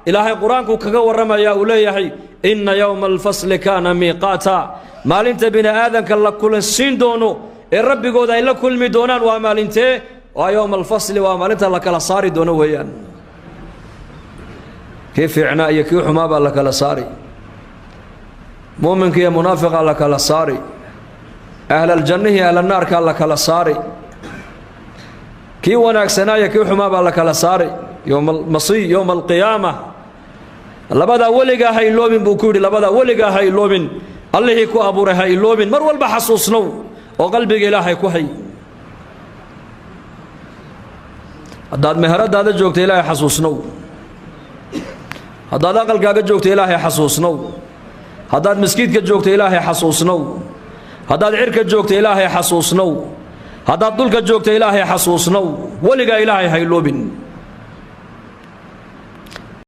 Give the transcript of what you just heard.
Ilaahay Qur-aanku kaga warramayaa, uu leeyahay: "Inna yowma alfasli kaana miiqaata." Maalinta bini aadanka la kulansiin doono ee rabbigooda ay la kulmi doonaan waa maalintee? Waa yowma alfasli, waa maalinta la kala saari doono weeyaan. Kii fiicnaa iyo kii xumaa baa la kala saari, muuminka iyo munaafiqa la kala saari, ahlaljannihii ahlanaarkaa la kala saari, kii wanaagsanaa iyo kii xumaa baa la kala saari. Yowma almasiy, yowma alqiyaama. Labadaa weligaa ha iloobin, buu ku yidhi. Labadaa weligaa ha iloobin. Allihii ku abuuray ha iloobin. Mar walba xasuusnow oo qalbiga Ilaahay ku hay. Haddaad meheradaada joogto, Ilaahay xasuusnow. Haddaad aqalkaaga joogto, Ilaahay xasuusnow. Haddaad maskiidka joogto, Ilaahay xasuusnow. Haddaad cirka joogto, Ilaahay xasuusnow. Haddaad dhulka joogto, Ilaahay xasuusnow. Weligaa Ilaahay ha iloobin.